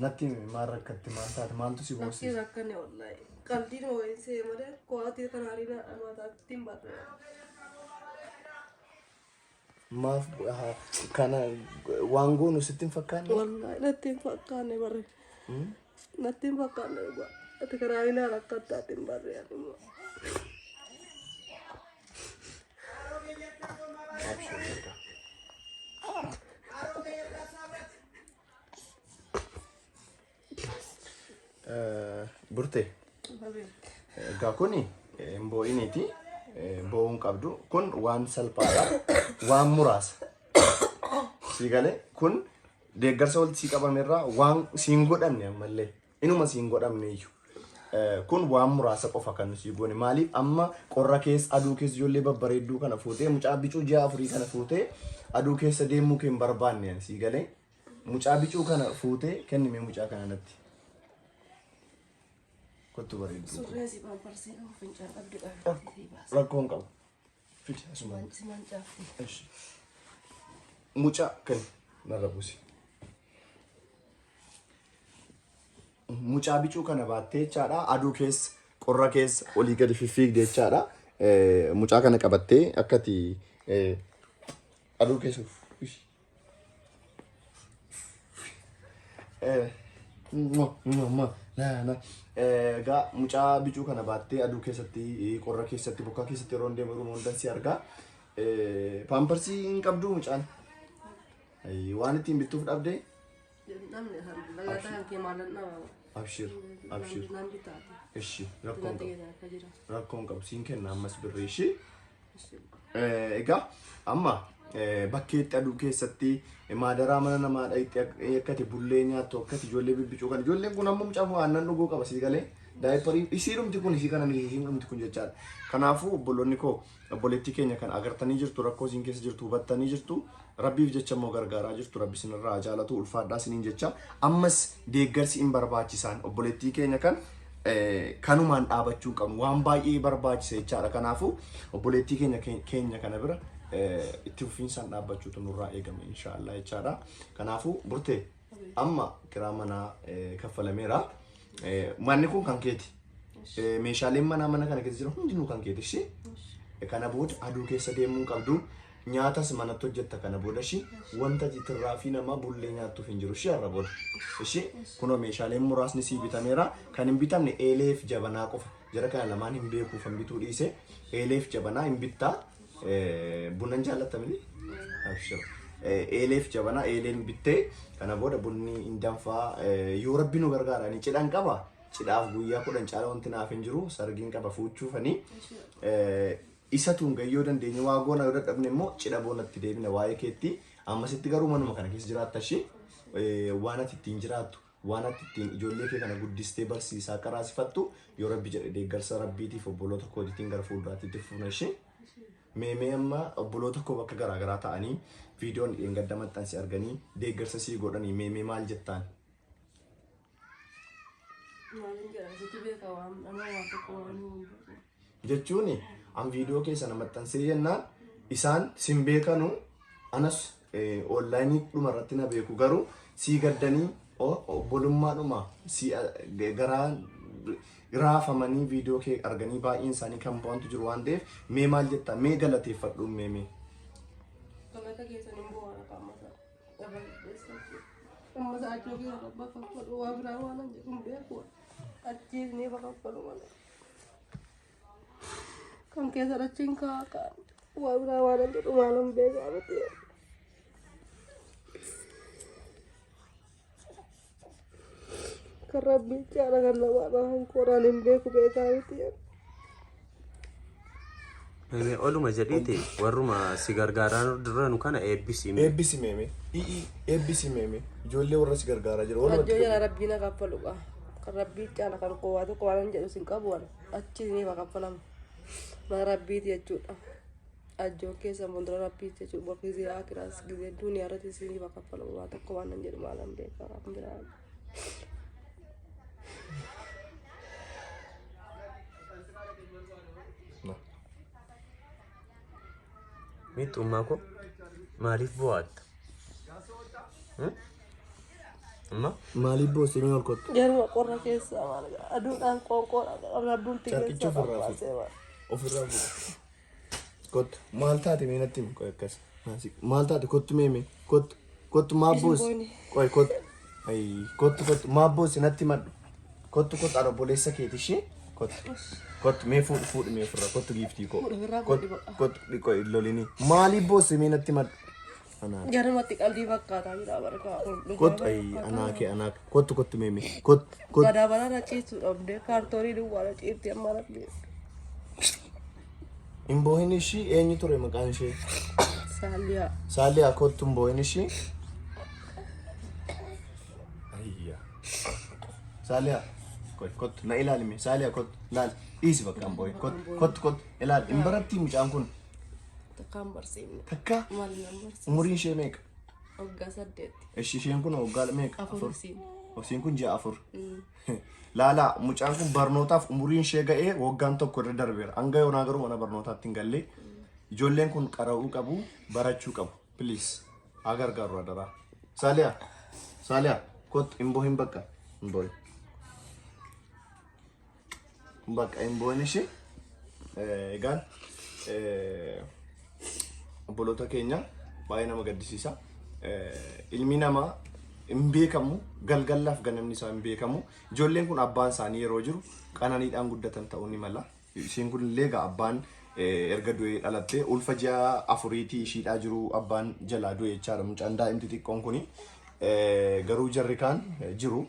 Natti himi maal rakkatti maal taate maaltu si Natti boossise? rakkane wallahi. Qaldiin wayii see malee ko'aatii kana hariina mataatti hin barre. Maaf kana waan goonu sitti hin fakkaanne? Wallahi natti hin fakkaanne barre. Natti hin fakkaanne dhugaa. Ati kana hariina rakkattaatti hin barre ani immoo. Abshir beekaa. Burtee. Egaa kuni hin boo'iniiti. Boo'uu hin qabdu. Kun waan salphaadha. Waan muraasa. Sii galee kun deeggarsa walitti sii qabamerraa waan siin godhamne ammallee. Inuma siin godhamne iyyuu. Kun waan muraasa qofa kan nu sii goone. Maaliif amma qorra keessa aduu keessa ijoollee babbareedduu kana fuutee mucaa bicuu ji'a afurii kana fuutee aduu keessa deemuu kee hin barbaanne ani sii galee. Mucaa bicuu kana fuutee kennime mucaa kana natti. Kottu bareedduu. Surree si pamparsii qabu fincaan qabdu qabdi si baasa. Rakkoo hin qabu. Fidi asumaan. Si mancaafti. Eshi. Mucaa kenni narra buusi. Mucaa bicuu kana baattee jechaadha. Aduu keessa, qorra keessa olii gadi fiffiigde jechaadha. Mucaa kana qabattee akkati aduu keessa Egaa mucaa bicuu kana baattee aduu keessatti, qorra keessatti, bokkaa keessatti yeroo deemu yeroo hundan si argaa. Paamparsii hin qabduu mucaan? Waan ittiin bittuuf dhabdee? Namni lagataa kan kee maalan dhaba. Abshir, abshir. Nan bitaati. Ishi rakkoon qabu. Akka jira. Rakkoon qabu siin kenna ammas birrii ishii. Egaa amma bakkeetti aduu keessatti maadaraa mana namaa dhaqxee akkati bullee nyaattu akkati ijoollee bibbicuu kan ijoolleen kun amma mucaa kun aannan dhuguu qaba sii galee daayiparii isii dhumti kun isii kana miti isiin dhumti kun jechaadha. Kanaafuu obboloonni koo obboleettii keenya kan agartanii jirtu rakkoo isiin keessa jirtu hubattanii jirtu rabbiif jecha immoo gargaaraa jirtu rabbi isinirraa haa jaalatu ulfaadhaa isiniin jecha ammas deeggarsi hin barbaachisaan obboleettii keenya kan kanumaan dhaabachuu hin qabnu waan baay'ee barbaachisa jechaadha kanaafuu obboleettii keenya keenya kana bira itti fufiinsaan dhaabbachuutu nurraa eegama inshaallah jechaadha kanaafuu burtee amma kiraa manaa kaffalameera manni kun kan keeti Meeshaaleen manaa mana kana keessa jiran hundinuu kan keeti ishee. Kana booda aduu keessa deemuu hin qabdu. Nyaatas manatti hojjetta kana booda ishee wanta ati tirraafii namaa bullee nyaattuuf hin jiru ishee har'a booda. Ishee kunoo meeshaaleen muraasni sii bitameera. Kan hin bitamne eeleef jabanaa qofa. Jara kana lamaan hin beekuufan bituu dhiise. Eeleef jabanaa hin bittaa. Bunan jaallatta miti? Abshir. Eeleef jabanaa eeleen bittee kana booda bunni hin danfaa. Yoo rabbi nu gargaara ani cidhan qaba. Cidhaaf guyyaa 10 caala wanti naaf hin jiru sargiin qaba fuuchuufani. Isa tun gayyoo dandeenye waa goona yoo dadhabne immoo cidha boonatti deebina waa'ee keetti. Ammasitti garuu manuma kana keessa jiraatta ishee waan ati ittiin jiraattu waan ati ittiin ijoollee kee kana guddistee barsiisaa qaraasifattu yoo rabbi jedhe deeggarsa rabbiitiif obboloota kootiitiin gara fuulduraatti itti fufna ishee. Mee mee amma obboloota koo bakka garaa garaa ta'anii viidiyoon dheengadda maxxanse arganii deeggarsa sii godhanii mee mee maal jettaan? Maalin jedha situ beeka waan nama waan tokko waan hin beeku. Jechuun an viidiyoo keessa na maxxansee jennaan isaan sin beekanu anas onlaayinii dhuma irratti na beeku garuu sii gaddanii obbolummaadhuma si garaa raafamanii viidiyoo kee arganii baay'een isaanii kan bu'antu jiru waan ta'eef mee maal jetta mee galateeffadhu mee mee. Galata keessan hin bu'aa qaama isaa. Amma sa'aatii kee rabba kaffalu waa biraa waan an jedhu hin beeku. Achiis bakaffalu malee. Kan keessa achiin kaa kaan waa biraa waan an jedhu maal hin beekaa miti. Kan rabbii caala kan namaa kan qoraan hin beeku beekaa miti. Mee oluma jedhiiti warruma si gargaaraa duranu kana eebbisi. mee. Eebbisi meeme. I'ii eebbisi meeme. Ijoollee warra si gargaaraa jira. Walumatti Ajjoo jala rabbii na kaffalu qaa. Kan rabbii caala kan koo waa tokko waan hin jedhu sin qabu waan achi ni kaffalamu. Mana rabbiiti jechuudha. Ajjoo keessa fuuldura rabbiiti jechuudha. Bakki gisee akiraas gisee duniyaa irratti isiniif kaffalamu waa tokko waan hin jedhu maalan beekaa kan biraa. Miixxummaa koo maaliif bo'aatta? Amma Maaliif boosse mee ol kottu? Jaruma qorra keessaa maal aduudhaan qoonqoodhaan abdumti Carqicha keessaa ofirraa baasee maal. Ofirraa fuudhu. Kottu maal taate mee natti himi qoy akkas. Naasi maal taate kottu mee mee kottu kottu maaf Isin boosse? booni. Qoy kottu. Ayii kottu kottu maaf boosse natti himadhu. Kottu kottu ani obboleessa keeti ishee kottu. Kottu mee fuudhu fuudhu mee ofirraa kottu giiftii koo. Fuudhu ofirraa Kottu fuudhi baqa. kottu dhiqoo hin lolinii. Maaliif boosse mee natti himadhu? Anaa. Jarumatti qaldii fakkaataa jira barkaa kun dhugaa Kottu ayii anaa kee anaa kee kottu kottu mee mee kottu kottu. Gadaa baraarra ciisu dhabdee kaartoonii duwwaarra ciifti amma rabbi. Hin boohin ishii eenyu ture maqaan ishee? Saaliyaa. Saaliyaa kottu hin boohin ishii. Ayyaa. Saaliyaa koi kottu na ilaali mee Saaliyaa kottu ilaali dhiisi bakka hin boohin kottu kottu kottu ilaali hin barattii mucaan kun Takka hin barsiifne. takka Maal nan barsiifne? umuriin ishee meeqa? Waggaa saddeetti. Ishi isheen kun waggaa meeqa? Afur isiin. Isiin kun ji'a 4. Laalaa mucaan kun barnootaaf umuriin ishee ga'ee waggaan tokko irra darbeera. Hanga yoonaa garuu mana barnootaatti hin galle. Ijoolleen kun qara'uu qabu, barachuu qabu. Please haa gargaaru adaraa. Saaliyaa, Saaliyaa, kottu hin boohin bakka. Hin boohin. Bakka hin boohin ishee. Egaan obboloota keenya baay'ee nama gaddisiisa. Ilmi namaa hin beekamu galgallaaf ganamni isaa hin beekamu. Ijoolleen kun abbaan isaanii yeroo jiru qananiidhaan guddatan ta'uu ni mala. Isheen kun illee egaa abbaan erga du'ee dhalattee ulfa ji'a afuriitii ishiidhaa jiru abbaan jalaa du'e jechaadha mucaan daa'imti xiqqoon kuni. Garuu jarri kaan jiru.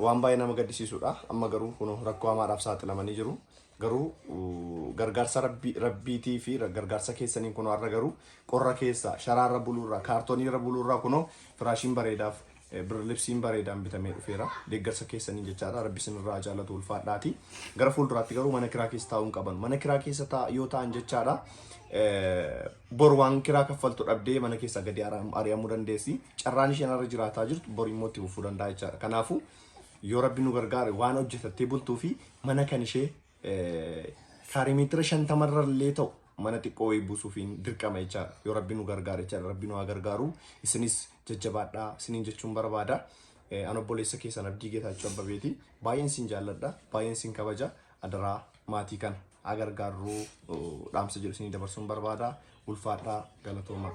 Waan baay'ee nama gaddisiisudha. Amma garuu kun rakkoo hamaadhaaf saaxilamanii jiru. Garuu gargaarsa rabbiitii fi gargaarsa keessaniin kunoo har'a garuu qorra keessa sharaarra buluurraa kaartooniirra buluurraa kunoo firaashiin bareedaaf birlibsiin bareedaan bitamee dhufeera. Deeggarsa keessaniin jechaadha. Rabbi isinirraa haa jaalatu ulfaadhaati. Gara fuulduraatti garuu mana kiraa keessa taa'uu hin qaban. Mana kiraa keessa yoo taa'an jechaadha. Bor waan kiraa kaffaltu dhabdee mana keessaa gadi ari'amuu dandeessi. Carraan isheen har'a jiraataa jirtu bor immoo itti fufuu danda'a jechaadha. Kanaafuu yoo rabbi nu gargaare waan hojjetattee bultuu fi mana kan ishee kaaree meetira 50 irra illee ta'u mana xiqqoo wayii buusuufiin dirqama jechaadha. Yoo rabbi nu gargaare jechaadha. Rabbi nu haa gargaaru. Isinis jajjabaadhaa isiniin jechuun barbaada. An obboleessa keessan Abdii Geetaachoo Abbabeeti. Baay'een sin jaalladha. Baay'een sin kabaja. Adaraa maatii kana haa gargaarru dhaamsa jedhu isinii dabarsuun barbaada. Ulfaadhaa galatoomaa.